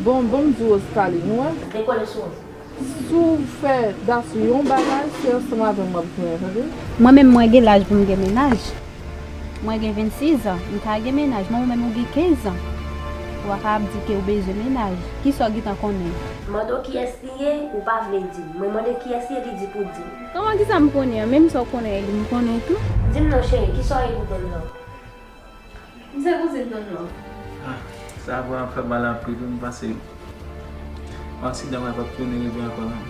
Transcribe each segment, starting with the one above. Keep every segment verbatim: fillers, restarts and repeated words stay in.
Bon, bon, m di Roskaline, wè. Dekole sou ou. Si w fè Dasou yon bagay, se ansanm avè m w ap genyen, tande? Mwen menm, mwen gen laj pou m gen mennaj. Mwen gen vennsis an, m ka gen mennaj. Mwen menm, ou gen kenz an. Ou pa ka ap di ke ou bezwen mennaj. Kisa w gentan konnen? Mande w kiyès li ye, ou pa vle di m. Mwen mande kiyès li ye, li di pou di m. Kòman kisa m konnen an? Menm sa w konnen li, m konnen tou. Di m non, cheri, kisa w ye pou Don Love? M se kouzin Don Love. Ah, sa vrèman fè mal anpil, wi, m panse yon aksidan mwen p ap tounen rive ankò non.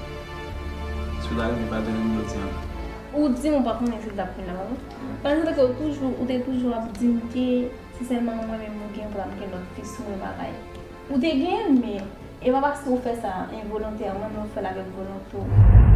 Si w ta rive padone m jodi a. Ou di m ou pa konnen si l t ap vin la, pa vre? Paske ou toujou, ou te toujou ap di m ke si sèlman mwen menm ou gen, pou ta gen lòt fi sou mwen bagay. Ou te gen, men e pa paske ou fè sa envolontèman, men ou fè l avèk volonte w.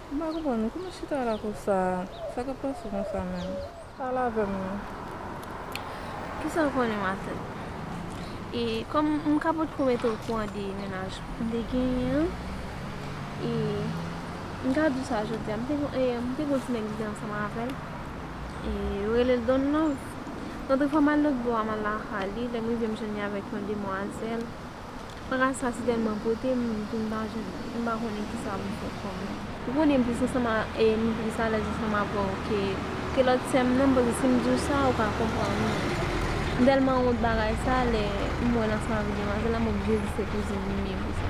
M pa konprann ou. Kòman chita la konsa? Sa k ap pase konsa menm? Pale avè m non. Kisa w konnen maten? E kòm m ka potko mete w okouran de mennaj m te genyen an, e m ka di w sa jodi a, m te gon, e, m te gon ti nèg m te ansanm avè l. E yo rele l Don Love. Lòt fwa m al lòt bò a, m al lakay li, lè m rive m jwenn li avèk yon demwazèl. Bagay sa si tèlman pote m pou m ta jwenn li. M pa konnen kisa pou m fè kòm. Ou konnen m plis ansanm a, e, m plis alèz ansanm avè w ke, ke lòt sè m nan, paske si m di w sa, ou ka konprann mwen. M tèlman wont bagay sa, lè m wè l ansanm avèk demwazèl la, m oblije di se kouzin li m ye pou sa.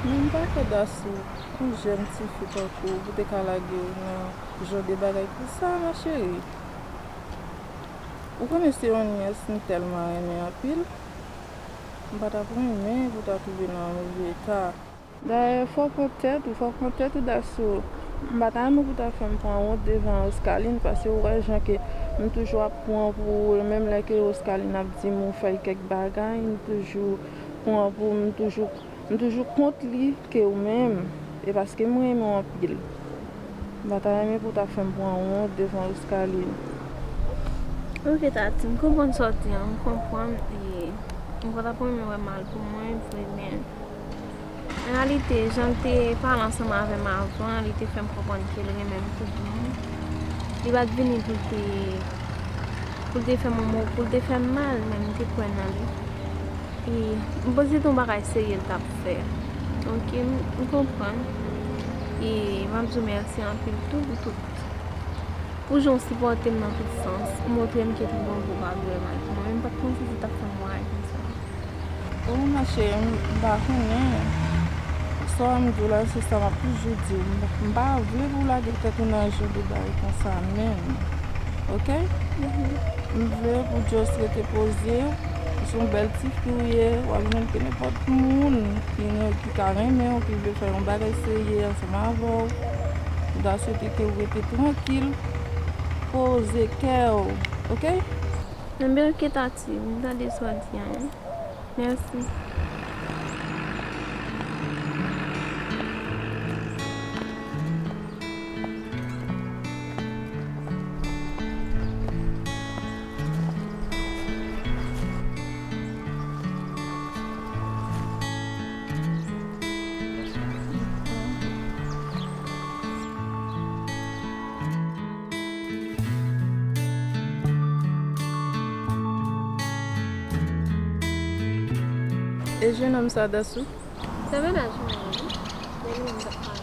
Men m pa kwè Dasou, yon jèn tifi tankou w, pou te ka lage w nan jan de bagay konsa, ma chérie. Ou konnen se yon nyès m tèlman renmen anpil. M pa t ap renmen pou w ta twouve l nan yon move eta. Dayè, fò w pran tèt ou, fò w pran tèt ou, Dasou. M pa ta renmen pou w ta fè m pran wont devan Roskaline, paske ou wè jan ke m toujou ap pran pou ou, menm lè ke Roskaline ap di m ou fè l kèk bagay, m toujou pran pou m, toujou, m toujou kont li ke ou menm. E paske m renmen w anpil. M pa ta renmen pou w ta fè m pran wont devan Roskaline. Ok, Tati, m konprann sa w di an, m konprann, e m pa t ap renmen wè mal pou mwen vre, men an reyalite, jan l te pale ansanm avè m avan, li te fè m konprann ke l renmen m pou bon. Li pa t vini pou l te, pou l te fè m yon mo, pou l te fè m mal, men m te kwè nan li. E m panse se yon bagay serye l t ap fè. Ok, m, m konprann. E m ap di w mèsi anpil tou pou tout. Pou jan w sipòte m nan tout sans. Ou montre m ke tout bon pou pa dwe mal pou mwen. Men m pa t panse se t ap fè m wont konsa. O, ma chérie, m, m pa konnen. Sa w wè m di w la, se sa m ap toujou di w. M, m pa vle pou w lage tèt ou nan jan de bagay konsa menm. Ok? M vle pou w just rete poze w. Ou se yon bèl tifi w ye, w ap jwenn ke nenpòt moun ki, ki ka renmen w, ki vle fè yon bagay serye ansanm avè w. M ta swete ke w rete trankil, poze kè w, ok? Enben, ok, Tati, m tande sa w di a, wi. Mèsi. E jennonm sa, Dasou? Se mennaj mwen ye, wi. Se li m t ap pale.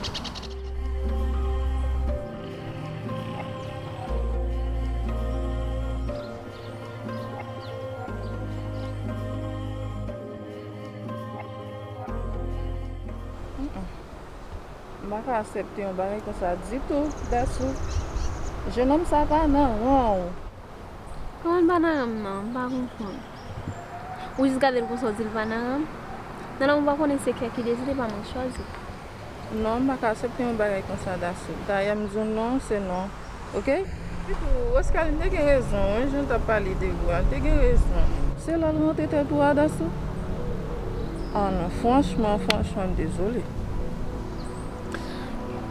pa ka aksepte yon bagay konsa ditou, Dasou. Jennonm sa pa nan ran w. Kòman l pa nan ran m nan? M pa konprann. Ou jis gade l konsa, w di l pa nan ran m? Nan, nan, ou pa konnen se kè ki deside, pa mwen k chwazi. Non, m pa ka aksepte yon bagay konsa, Dasou. Dayè, m di w non, se non. Oke? Epitou, Oscar, li te gen rezon, wi, jan l t ap pale de ou a, li te gen rezon. Se la l rantre tèt ou a, Dasou? Ah non, franchman, franchman, m dezole.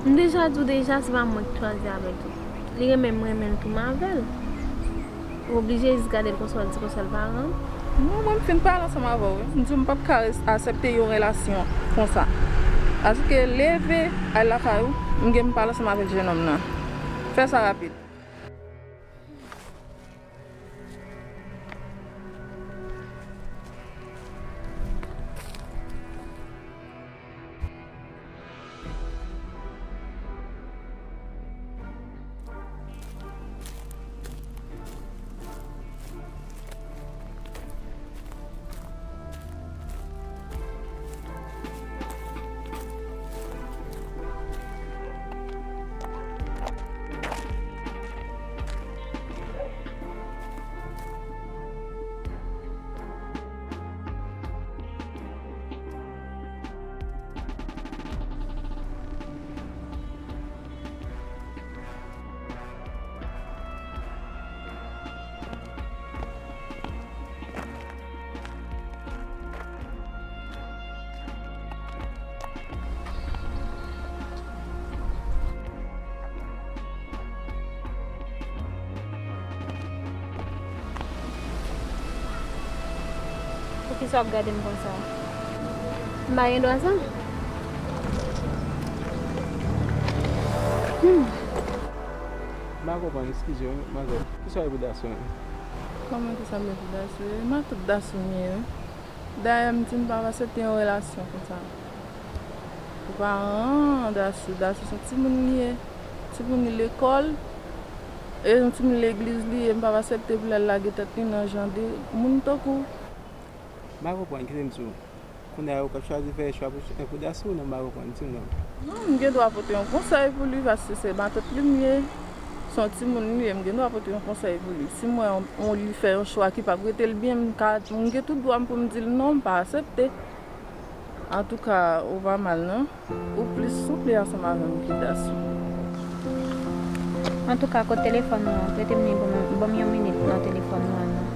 M deja di w deja, se pa mwen k chwazi avèk li. Li renmen m, renmen l tou, m avè l. Ou oblije jis gade l konsa, w di konsa l pa ran m. Non, mwen m fin pale ansanm avè w, wi. M di w m p ap ka res-, aksepte yon relasyon konsa. Asike leve, al lakay ou, m gen m pale ansanm avèk jennonm nan. Fè sa rapid. Poukisa w ap gade m konsa? M pa gen dwa sa? Hmm. M pa konprann, eskize w, manzè. Kisa w ye pou Dasou menm? Kòman kisa m ye pou Dasou? E matant Dasou m ye, wi. Dayè, m di m p ap aksepte yon relasyon konsa. Ou pa an Dasou, Dasou se yon timoun li ye. Timoun li lekòl, e yon timoun legliz li ye. M p ap aksepte pou l al lage tèt li nan jan de moun tankou w. M pa konprann, kite m di w. Kounye a, ou k ap chwazi fè chwa pou, pou Dasou, non, m pa konprann, di m non. Non, m gen dwa pote yon konsèy pou li, paske se matant li m ye. Se yon timoun li ye, m gen dwa pote yon konsèy pou li. Si m wè yon, yon, li fè yon chwa ki p ap rete l byen, m ka, m gen tout dwa m pou m di l non, m pa aksepte. Antouka, ou pa mal, non. Ou plis souple ansanm avè m ke Dasou. Antouka, kot telefòn ou an? Prete m li pou mwen, ban m yon minit nan telefòn ou an non.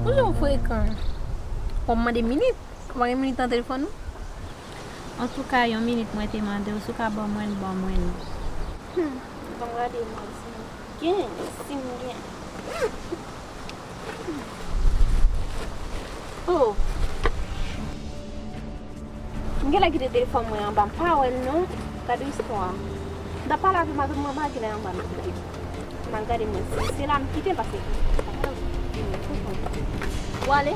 Ou jan w frekan. Ou ap mande minit? Ou pa gen minit nan telefòn ou? Antouka, yon minit mwen te mande w, si w ka ban mwen l, ban mwen l. Hmm, ban m gade mwen si m gen, si m gen. Oh! M genlè kite telefòn mwen anba, m pa wè l non. Gade istwa a. M t ap pale avè madanm mwen anba, genlè anba m kite. M al gade mwen si se la m kite l, paske ou ale?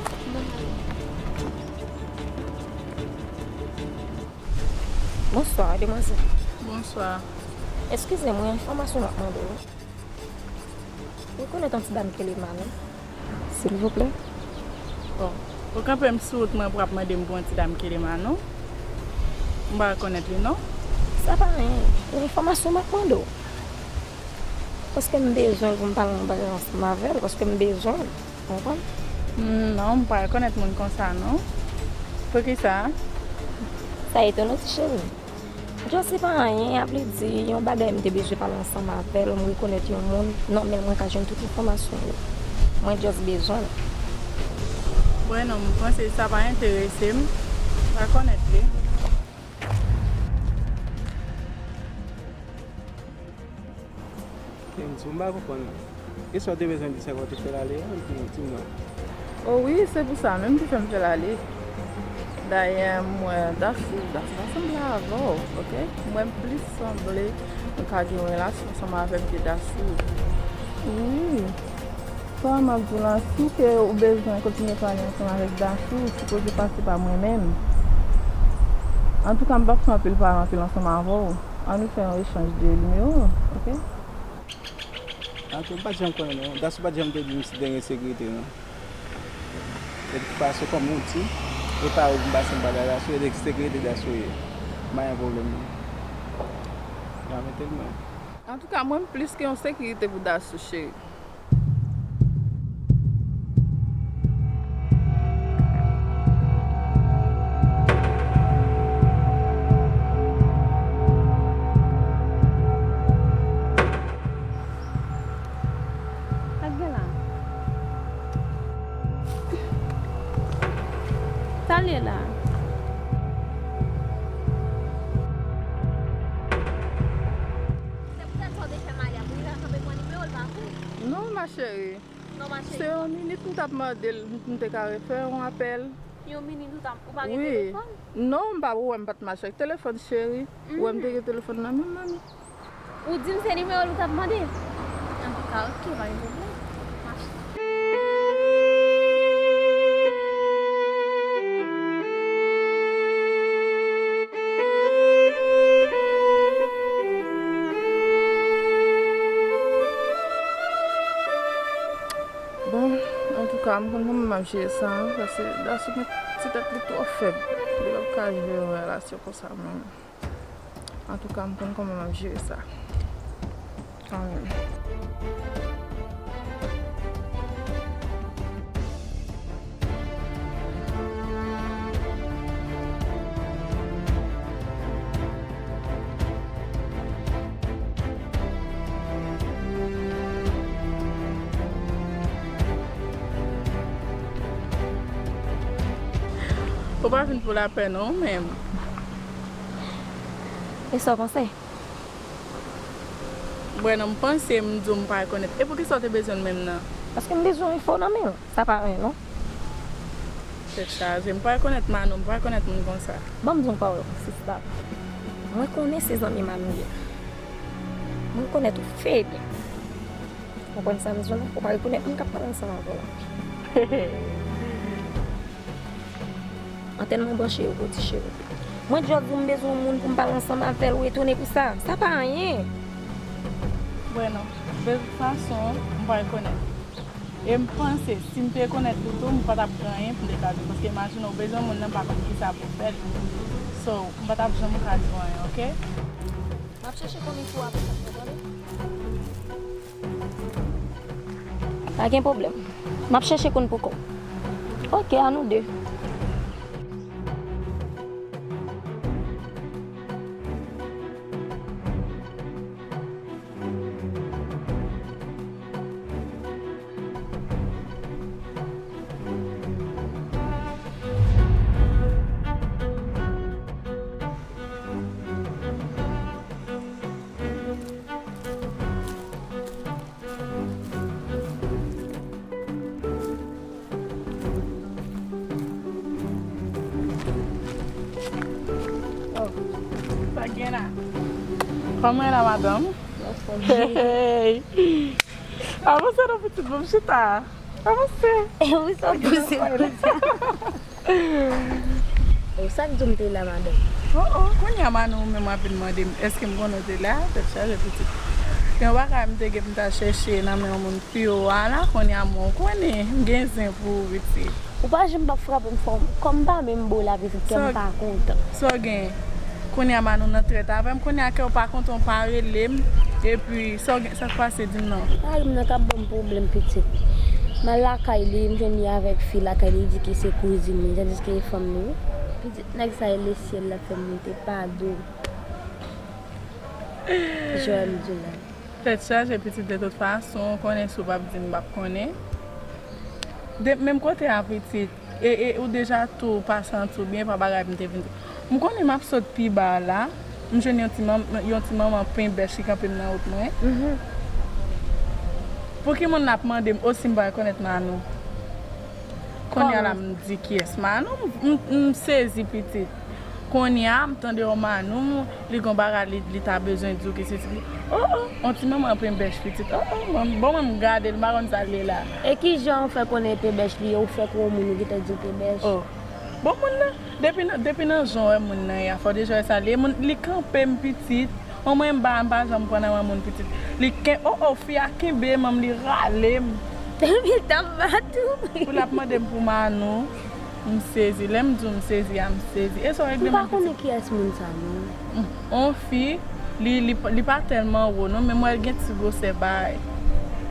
Bonswa, demwazèl. Bonswa. Eskize m, wi, enfòmasyon m ap mande w. Ou rekonèt yon ti dam Kelema, non? Silvouplè? Bon, ou kanpe m sou wout mwen pou w ap mande m pou yon ti dam Kelema, non? M pa rekonèt li, non. Sa pa anyen. Yon enfòmasyon m ap mande w. Paske m bezwen l pou m pale yon bagay ansanm avè l, paske m bezwen l. Ou konprann? Non, m pa rekonèt moun konsa, non. Poukisa? Sa etone w, ti cheri? Just se pa anyen, a vle di, yon bagay m te bezwen pale ansanm avè l, m rekonèt yon moun, nan men l mwen ka jwenn tout enfòmasyon yo. Mwen just bezwen l. Bon, non, m panse sa pa enterese m. M pa rekonèt li. Kite m di w, m pa konprann. E sa w te bezwen di sa, w te fè l ale a, epi di m non. O wi, se pou sa menm ki fè m fè l ale. Dayè, m wè Dasou, Dasou pa sanble avè w, oke? M wè m plis sanble, m ka gen yon relasyon ansanm avè m ke Dasou. Wi. Sa m ap di w la, si ke ou bezwen kontinye pale ansanm avèk Dasou, ou sipoze pase pa mwen menm. Antouka, m p ap fè anpil pale anpil ansanm avè w. Ann nou fè yon echanj de nimewo, oke? Ankò, m pa t janm konnen non. Dasou pa t janm te di m se dènye sekirite non. E de tout fason, kòm ou di, e pa ou pou m pase m pale a Dasou, e de sekirite Dasou ye. M pa gen pwoblèm non. Pa mete l non. Antouka, mwen m plis ke yon sekirite pou Dasou, cheri. Sa k gen la? Sa l ye la? Se poutèt sa w te fè Malia pou li pa kanpe pran nimewo l pa vre? Non, ma chérie. Non, ma chérie. Se yon minit m t ap mande l, m te ka refè yon apèl. Yon minit ou t ap, ou pa gen telefòn? Non, m pa, ou wè m pa t mache ak telefòn, cheri. Ou wè m te gen telefòn nan men m, manmi. Ou di m se nimewo l ou t ap mande? Antouka, oke, pa gen pwoblèm. Mache. Bon, antouka, m konn kòman m ap jere sa, paske Dasou met ti tèt li twò fèb. Li p ap ka jere yon relasyon konsa menm. Antouka, m konn kòman m ap jere sa. Kanmenm. Ou pa vin pou lapè non, ou menm. E sa w panse? Bwè non, m panse m di w m pa rekonèt. E poukisa w te bezwen l menm nan? Paske m bezwen yon enfo nan men w. Sa pa anyen non. Tèt chaje. M pa rekonèt Manou, m pa rekonèt moun konsa. Ban m di w yon pawòl, sista. Mwen konnen se zanmi Manou ye. Mwen konnen ou fè byen. Ou konprann sa m di w la? Ou pa rekonèt moun k ap pale ansanm avè w la. Antèn mwen branche yo, poti cheri. Mwen jis di w m bezwen yon moun pou m pale ansanm avè l, ou etone pou sa. Sa pa anyen. Bwè non, de tout fason, m pa rekonèt. E m panse, si m te rekonèt li tou, m pa t ap gen anyen pou m te ka di w. Paske imajine w bezwen moun nan, pa konn kisa pou w fè l. So, m pa t ap janm ka di w anyen, oke? M ap chèche konn pou w apre sa, tande? Pa gen pwoblèm. M ap chèche konn pou kò w. Oke, a nou de. Oh, sa gen la? Kòman e la, madanm? Anfòm. Hey! Avanse non, pitit, ban m chita. Avanse. E wi, sa w pouse konsa. Ou sa k di w m te la, madanm? Oh, oh, kounye a, Manou, ou menm w ap vin mande m, èske m konnen w te la? Tèt chaje, pitit. Gen yon bagay m te gen pou m ta chèche nan men yon moun pi wo a la, kounye a, mwen, ou konnen, m gen zen pou ou, pitit. Ou pa janm p ap frape m fò. Kòm m pa menm bo la, pitit, kè m pa kontan. Sa w gen? Kounye a, Manou nan trèt avè m. Kounye a, kè w pa kontan, w pa rele m. Epi, sa w gen, sa k pase, di m non. Mari m nan k ap ban m pwoblèm, pitit. M al lakay li, m jwenn li avèk fi lakay li, li di ke se kouzin li, tandiske e fanm li, wi. Pitit, nèg sa e lesyèl l ap fè m moute, pa dou. Jòl di la. Tèt chaje, pitit, de tout fason, ou konnen si w p ap di m, m p ap konnen. De, menm kote a, pitit, e, e, ou deja tou pa santi w byen pa bagay m te vin di. M konnen m ap sot pi ba la, m jwenn yon ti manm, yon ti manman pen bèch ki kanpe m nan wout mwen. Pou ki moun n ap mande m, o si m pa rekonèt Manou? Kounye a la, m di kiyès Manou, m, m, m sezi, pitit. Kounye a, m tande yon Manou, li gon bagay li, li ta bezwen di w ki se ti. Oh, oh, yon ti manman pen bèch, pitit. Oh, oh, mwen, bon, mwen, m gade l, m pa konn sa l ye la. E ki jan w fè konnen e pen bèch li ye, ou fè kou yon moun ou gentan di l pen bèch? Oh, bon, moun nan, depi nan, depi nan jan w wè moun nan ye a, fò w deja wè sa l ye. Moun, li kanpe m, pitit. An mwen, m pa, m pa janm pran nan men moun pitit. Li ken, oh, oh, fi a kenbe m, li rale m. Li t ap bat ou. Pou l ap mande m pou Manou, m sezi. Lè m di w m sezi a, m sezi. E sa w regle m pa konnen kiyès moun sa, non. On fi, Li, li, li pa tèlman wo non, men m wè l gen ti gwosè bay.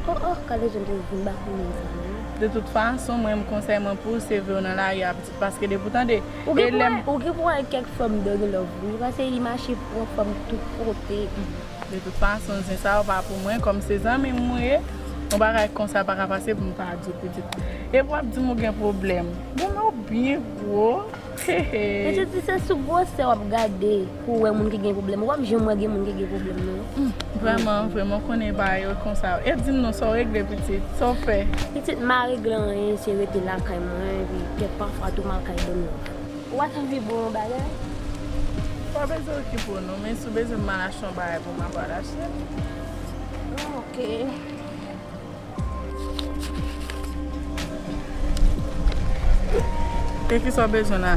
Oh, oh, gade jan l te vin ba konnen sa non. De tout fason, mwen, m konsèy mwen pou w seve w nan lari a, pitit, paske depi w tande, Ou gen pou wè, ou gen pou wè kèk fanm done love wi, paske li mache pran fanm tout kote. De tout fason, zen sa yo pa pou mwen, kòm se zanmi m ou ye, yon bagay konsa pa ka pase pou m pa di w pitit. Epi w ap di m ou gen pwoblèm. Bon, men w byen gwo. Pitit, se sou gwosè w ap gade pou w wè moun ki gen pwoblèm. Ou p ap janm wè gen moun ki gen pwoblèm non. Vrèman, vrèman, w konnen bagay yo konsa. E di m non, sa w regle pitit, sa w fè? Pitit, m pa regle anyen, se rete lakay mwen, epi kèk pafwa tou m al kay done love. Ou pa t anvi bon bagay? Pa bezwen okipe w non, men si w bezwen m al achte yon bagay pou m, m ap al achte l. Ok. E kisa w bezwen la?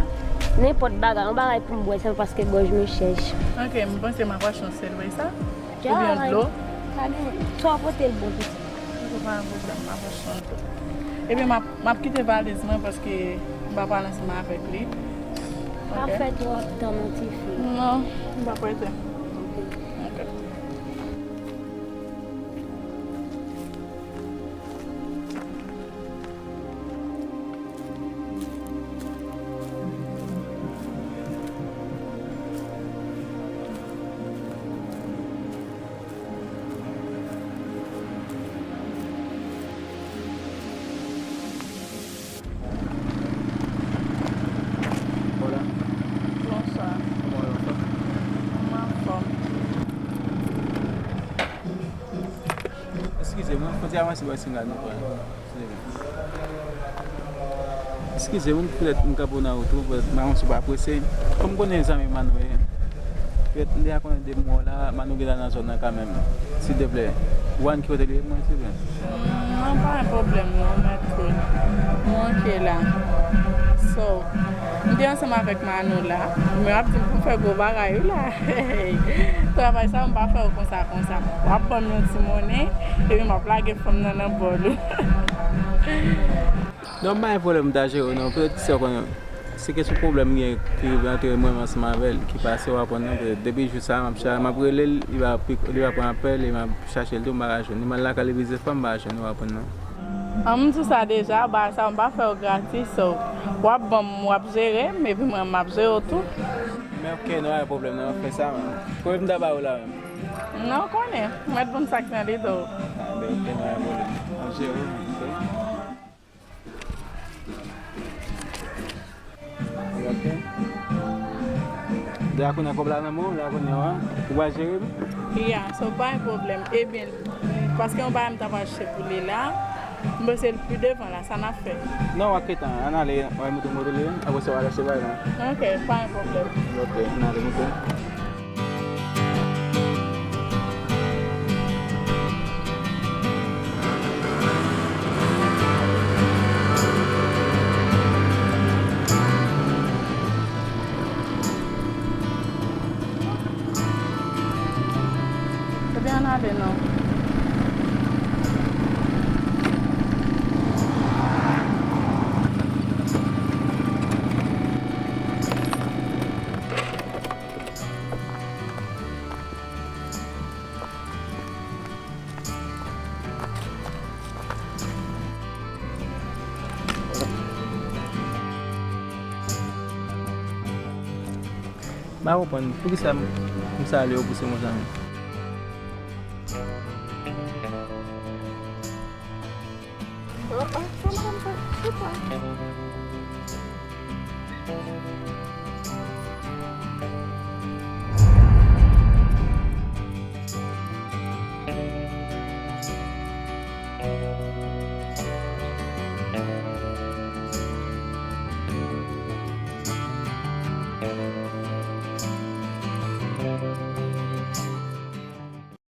Nenpòt bagay, yon bagay pou m bwè sèlman paske gòj mwen chèch. Ok, m panse m ap achte yon sèl vre sa. Oubyen dlo. Sa w pote l bon pitit. Ok, pa gen pwoblèm, m ap achte yon dlo. Ebyen, m ap, m ap kite valiz mwen paske m pa pale ansanm avèk li. Pa fè twòp tan non, tifi. Non, m pa prese. Ok. Hola. Bonswa. Kòman w ye, anfòm? Mwen anfòm. Eskize mwen, fon ti avanse bò singa nou pran. Eskize mwen, petèt m kanpe w nan wout ou, petèt m pa konn si w pa prese. Kòm m konnen zanmi Manou ye, petèt m deja konnen depi m wè w la, Manou gentan nan zòn nan kanmenm. Silteplè, ou ann ki kote li ye pou mwen, silteplè? Non, pa gen pwoblèm non, mèt. Mwen ok la. So, m te ansanm avèk Manou la, men w ap di m pou m fè gwo bagay wi la. Travay sa yo m pa fè yo konsa konsa. W ap ban m yon ti monnen, epi m ap lage fanm nan nan bòl ou. Non, m pa gen pwoblèm, m ta jere w non. Petèt kisa w konnen, se kesyon pwoblèm m gen ki rive ant mwen menm ansanm avè l ki pase, w konprann non. Petèt depi jou sa a, m ap cha-, m ap rele l, li pa pik, li pa pran apèl, e m ap chache l tou, m pa ka jwenn li. M al lakay li plizyè fwa, m pa jwenn li, w konprann non. An, m di w sa deja, bagay sa yo m pa fè yo gratis, so, w ap ban m, w ap jere m, epi mwen, m ap jere w tou. Men ok, non, pa gen pwoblèm non, m ap fè sa, man. Konbyen m ta ba w la menm? Non, w konnen, mèt ban m sa k nan lide w. Ah, ben ok, non, pa gen pwoblèm. M ap jere w, ok? Ok. Deja kounye a kòb la nan men w, la kounye a, ou pral jere m? Ya, so pa gen pwoblèm. Ebyen, paske yon bagay m t ap achte pou li la, m panse l pi devan la, sa n ap fè? Non, w ap gentan, ann ale, w al monte moto li, apre sa w al achte bagay la. Ok, pa gen pwoblèm. Ok, ann ale, monte. Ebyen, ann ale non. M pa konprann poukisa m, m salye w pouse konsa menm.